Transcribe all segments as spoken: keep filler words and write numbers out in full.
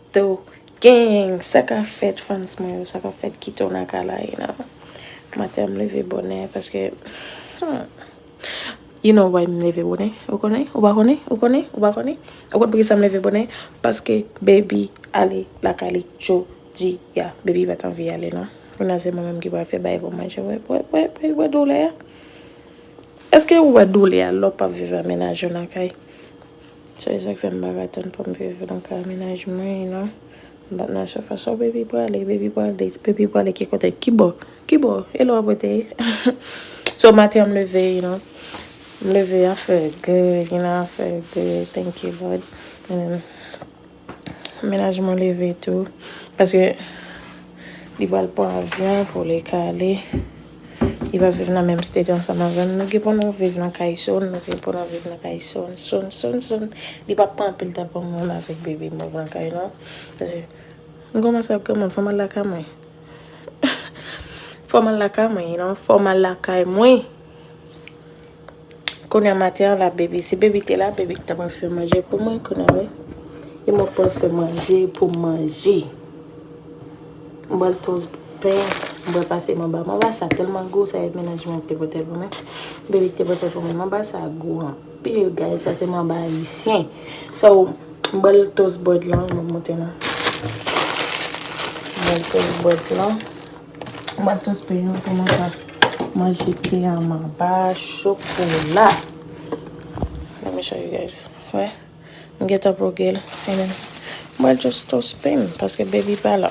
Kito gang, sa k ap fèt fans mwen yo, sa k ap fèt Kito nan kay la, you know. Maten an m leve bonè paske, hmm, you know why m leve bonè? Ou konnen? Ou pa konnen? Ou konnen? Ou pa konnen? Ou konn poukisa m leve bonè? Paske baby ale lakay li jodi a. Baby pa t anvi ale non. Kounye a se mwen menm ki pral fè bagay pou manje. Wè, wè, wè, wè, wè doulè a. Èske ou wè doulè a lè w p ap viv ak mennaj ou nan kay? So, e sa k fè m pa ka tann pou m viv nan kay mennaj mwen, you know. M p ap nan sofa, so baby prale, baby prale, baby prale ki kote? Ki bò? Ki bò? E lè w ap rete? So, maten an m leve, you know. M leve, afè good, you know, afè good, thank you, Lord. And then, mennaj mwen leve tou, paske li pral pran avyon pou li ka ale. Li p ap viv nan menm state ansanm avè m. Nou gen pou nou viv nan kay soon, nou gen pou nou viv nan kay soon, soon, soon, soon. Li p ap pran anpil tan pou mwen avèk baby mwen nan kay non. Paske m kòmanse ap granmoun, fò m al lakay mwen. Fò m al lakay mwen, you know, fò m al lakay mwen. Kounye a maten an la, baby, si baby te la, baby t ap fè manje pou mwen, kounye a, wi. E mwen pral fè manje pou manje. M pral toast pen, m pral pase manba. Manba sa tèlman gou, sa e mennaj mwen te pote l pou mwen. Baby te pote l pou mwen. Manba sa gou anpil, guys, sa se manba ayisyen. So, m pral toast bread lan, m ap montre nou. M pral toast bread lan. M pral toast pen an pou mwen ka manje pen an manba chokola. Let me show you guys. Wè. M gentan ploge l. And then, m pral just toast pen paske baby pa la.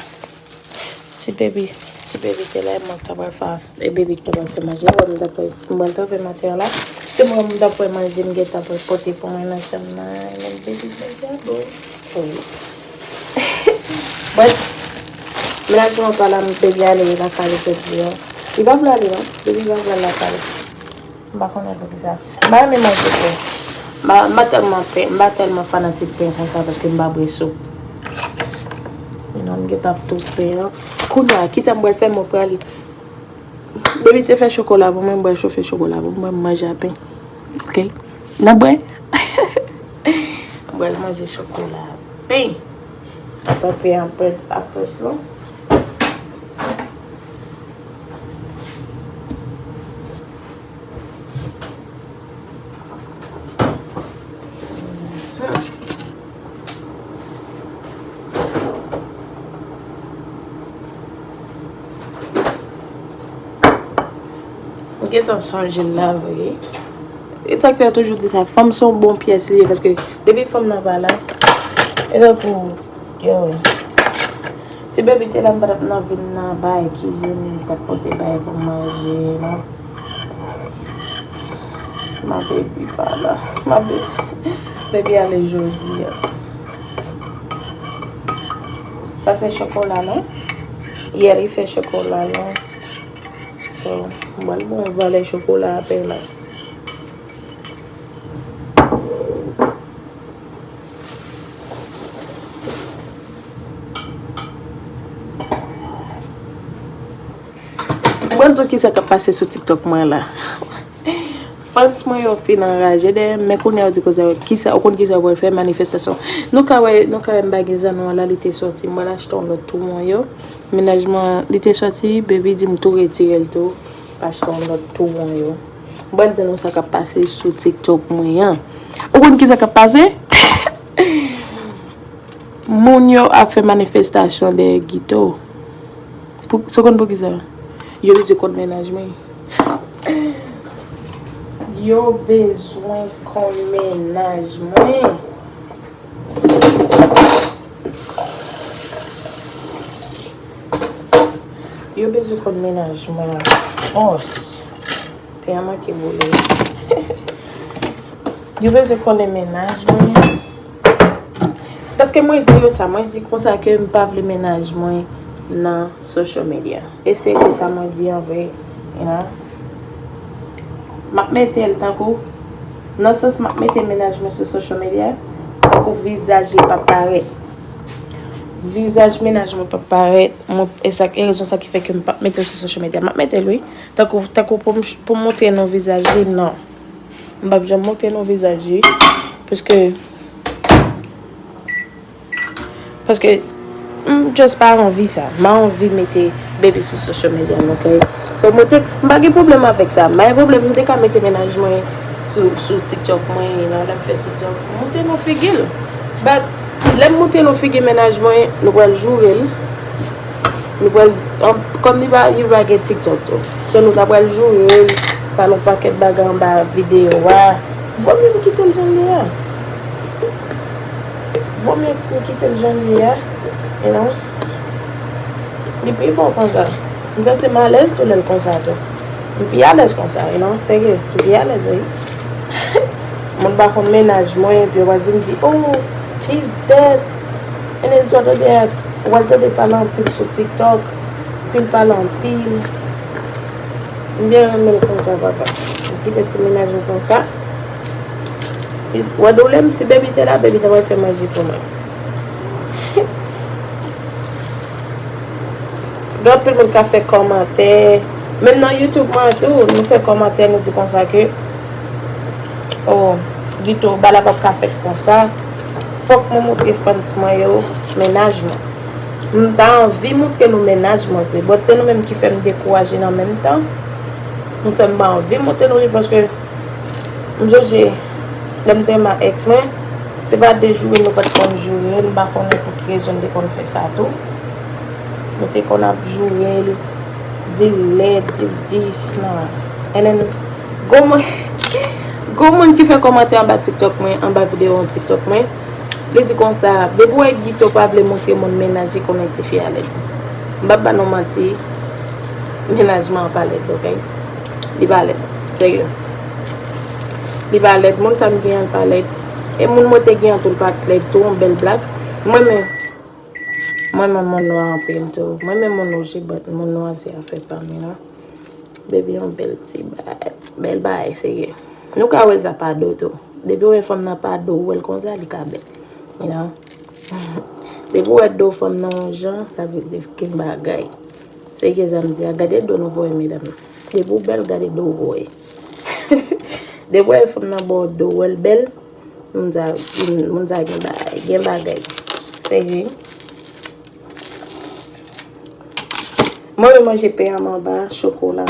Si baby, si baby te la, mwen ta pral fè, e baby ta pral fè manje. Wè, m ta pral, m pral ta fè maten an la. Se mwen, m ta pral manje, m gentan pral pote pou mwen nan chanm nan. And then, baby manje a bon. Oh. But, mennaj mwen pa la, m te gen ale lakay li jodi a. Li pa vle ale non. Baby pa vle al lakay li. M pa konnen poukisa. M pa renmen manje pen. M pa, m pa tèlman pen, m pa tèlman fanatik pen konsa paske m pa bwè soup. You know, m gentan ap toast pen an. Kounye a, kisa m pral fè? Mwen pral Baby te fè chokola pou mwen, m pral chofe chokola pou mwen, m manje a pen. Ok? N ap bwè? M pral manje chokola a pen. Atanke apre, apre sa. M gentan sonje l la vre. E sa k fè yo toujou di sa, fanm se yon bon pyès li ye, paske depi fanm nan pa la, e tankou, yo. Si baby te la, m pa t ap nan vin nan bay kizin, m t ap pote bay pou manje, non. Ma baby pa la. Ma baby. Baby ale jodi a. Sa se chokola, non? Yè, li fè chokola, non? So, m pral bon valè chokola apre la. Mwen di w kisa k ap pase sou TikTok mwen la. Fans mwen yo fin anraje dèyè m, men kounye a yo di koze yo, kisa, ou konn kisa yo pral fè, manifestasyon. Nou ka wè, nou ka wè m pa gen zanno an la, li te sòti, m pral achte yon lòt twon yo. Mennaj mwen, li te sòti, baby di m tou retire l tou, pa achte yon lòt twon yo. M pral di nou sa k ap pase sou TikTok mwen an. Ou konn kisa k ap pase? Moun yo ap fè manifestasyon dèyè Guito. Pou, sa w konn poukisa? Yo bezwen konn mennaj mwen. Yo bezwen konn mennaj mwen. Yo bezwen konn mennaj mwen la fòs. Pen an manke boule. Yo bezwen konnen mennaj mwen. Paske mwen di yo sa, mwen di konsa ke m pa vle mennaj mwen nan social media. E se de sa mwen di an vre, you know. M ap mete l tankou, nan sans m ap mete mennaj mwen sou social media, tankou vizaj li p ap parèt. Vizaj mennaj mwen p ap parèt. Mwen, e sa, e rezon sa ki fè ke m p ap mete l sou social media. M ap mete l, wi. Tankou, tankou pou m, pou m montre nou vizaj li, non. M p ap janm montre nou vizaj li. Paske, Paske m just pa anvi sa. M pa anvi mete baby sou social media m, ok? So, mwen te, m pa gen pwoblèm avèk sa. M pa gen pwoblèm, m te ka mete mennaj mwen sou, sou TikTok mwen, nan lè m fè TikTok. M moute nou figi l. But, lè m moute nou figi mennaj mwen, nou pral joure l. Nou pral, an, kòm li pa, li pa gen TikTok tou. So, nou ta pral joure l, pale yon pakèt bagay anba videyo a. Vòmye m kite l jan l ye a. Vòmye m kite l jan l ye a, you know. Li pi bon konsa. M santi m alèz tou lè l konsa tou. M pi alèz konsa, you know. Serye, m pi alèz, wi. Moun pa konn mennaj mwen, epi yo pral vin di, "Oh, he's dead." And then, so, tande, ou pral tande pale anpil sou TikTok, anpil pale anpil. M byen renmen l konsa, papa. M kite ti mennaj mwen konsa. Wè, doulè m, si baby te la, baby ta pral fè manje pou mwen. Gen anpil moun k ap fè kòmantè. Menm nan YouTube mwen tou, nou fè kòmantè, nou di konsa ke, oh, Guito, bagay la p ap ka fèt konsa. Fòk mwen montre fans mwen yo mennaj mwen. M ta anvi montre nou mennaj mwen vre, but se nou menm ki fè m dekouraje nan menm tan. Nou fè m pa anvi montre nou li, paske m sonje lè m te renmen ak ex mwen, se pa de joure nou pa t konn joure, m pa konnen pou ki rezon n te konn fè sa tou. Nou te konn ap joure l, di l lèd, di l dis, nan. And then, gon moun, gon moun ki fè kòmantè anba TikTok mwen, anba videyo TikTok mwen, li di konsa, depi w wè Guito pa vle montre moun mennaj li, konnen tifi a lèd. M p ap ba nou manti, mennaj mwen an pa lèd, ok? Li pa lèd, serye. Li pa lèd, moun sa m gen an pa lèd. E moun mwen te gen an tou, l pa t lèd tou, yon bèl blak. Mwen menm, mwen menm moun nwa anpil tou. Mwen menm moun wouj, but moun nwa se afè pa m, you know. Baby, yon bèl ti bagay. Bèl bagay, serye. Nou ka wè sa pa do tou. Depi w wè fanm nan pa do, ou wè l konsa, li ka bèl. You know? Depi w wè do fanm nan yon jan, sa vle di gen bagay. Se ki sa m di a, gade do nou pou wè, medam. Depi w bèl, gade do w pou wè. Depi w wè fanm nan ba w do, w wè l bèl, moun sa, moun sa gen bagay, gen bagay. Serye. Mwen, mwen manje pen an manba, chokola.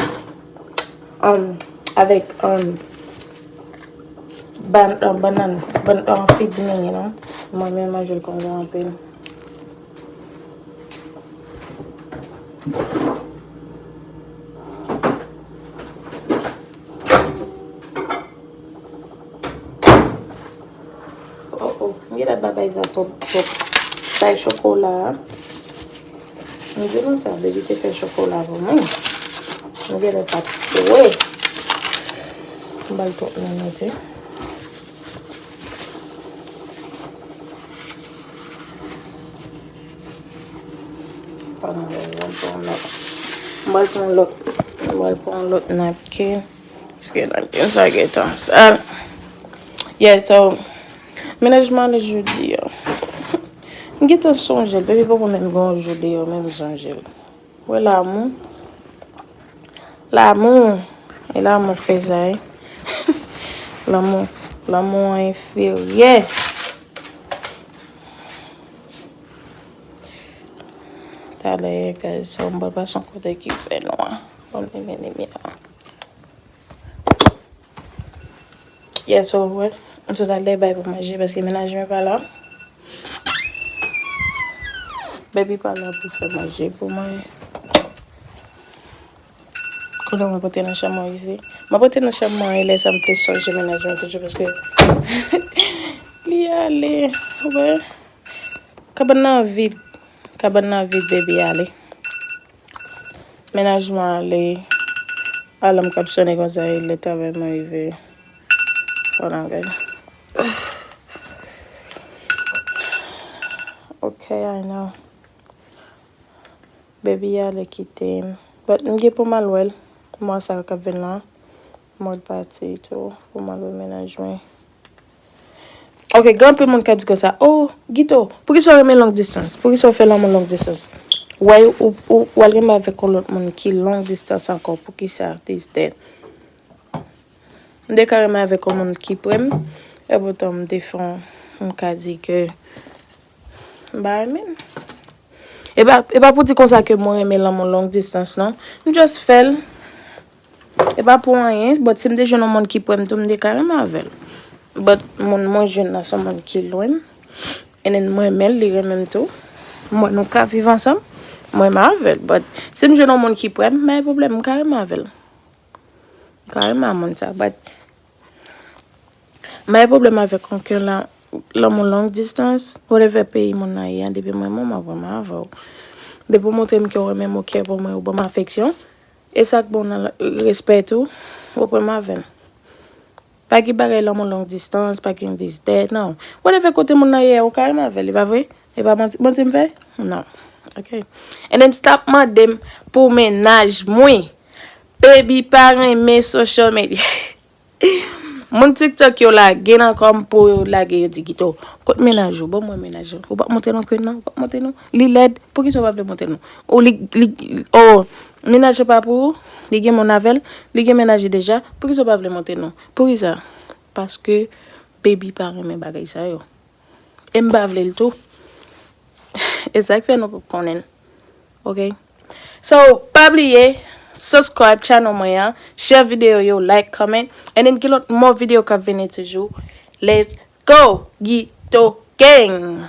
Um, avèk, um, ban-, um, bannann, ban-, um, fig mi, you know. Mwen, mwen manje l konsa anpil. Oh, oh, m gentan babay sa twòp, twòp. Sa e chokola a. M di nou sa, baby te fè chokola pou mwen. M gentan pa t kwe. M ba l twòp minit, wi. Pandan m pran lòt. M pral pran lòt. M pral pran lòt napkin. Paske napkin sa gentan sal. Yeah, so, mennaj mwen ale jodi a. M gentan sonje l. Baby poko menm gen yon jou deyò, menm sonje l. Wè lanmou. Lanmou. E lanmou k fè sa, wi. Lanmou. Lanmou an enferyè. Talè, guys, so m pral pase yon kote ki fè nwa. Ban m limen limyè a. Yeah, so, wè, m sot al dèyè bay pou manje, paske mennaj mwen pa la. Baby pa la pou fè manje pou mwen. Kounye a mwen pote nan chanm mwen isi. Mwen pote nan chanm mwen, e lè sa m te sonje mennaj mwen toujou, paske li ale, wè. Kabann nan vid. Kabann nan vid, baby ale. Mennaj mwen ale. Alanm k ap sonnen konsa, e lè travay mwen rive. Hold on, guys. Ok, I know. Baby ale kite m. But m gen pou m al wè l. Mwa sa k ap vin la. Mwen pati tou pou m al wè mennaj mwen. Ok, gen anpil moun k ap di konsa, "Oh, Guito, poukisa w renmen long distance? Poukisa w fè lanmou long distance?" Why ou, ou, ou al renmen avèk yon lòt moun ki long distance ankò? Poukisa? This, that. M te ka renmen avèk yon moun ki pre m, epoutan m te fè yon, m ka di ke M pa renmen l. E pa, e pa pou di konsa ke mwen renmen lanmou long distance, non. M just fè l. E pa pou anyen, but si m te jwenn yon moun ki prè m tou, m te ka renmen avè l. But moun mwen jwenn nan se yon moun ki lwen m. And then mwen renmen l, li renmen m tou. Mwen, nou ka viv ansanm. Mwen renmen avè l. But si m jwenn yon moun ki prè m, m pa gen pwoblèm, m ka renmen avè l. M ka renmen a moun sa. But m pa gen pwoblèm avèk okenn la, lanmou long distance, whatever peyi moun nan ye a, depi mwen renmen w, m ap renmen avè w. Depi w montre m ke w renmen m, ou care pou mwen, ou ban m afeksyon, e sa k bon nan respè tou, ou pran m avè l. Pa gen bagay lanmou long distance, pa gen this, that, non. Whatever kote moun nan ye, ou ka renmen avè l, e pa vre? E pa manti, manti m fè? Non. Ok. And then stop mande m pou mennaj mwen. Baby pa renmen social media. Moun TikTok yo lage nan kò m pou yo lage, yo di, "Guito, kot mennaj ou? Ban mwen mennaj ou." Ou p ap montre non, Queen, non? Ou p ap montre non? Li lèd, poukisa ou pa vle montre non? Ou li, li, oh, mennaj ou pa pou ou? Li gen moun avè l? Li gen mennaj li deja? Poukisa ou pa vle montre non? Poukisa? Paske Baby pa renmen bagay sa yo. E m pa vle l tou. E sa k fè nou p ap konnen l. Ok? So, pa bliye, subscribe channel mwen an, share videyo yo, like, comment, and then gen lòt more videyo k ap vini toujou. Let's go! Guito Gang!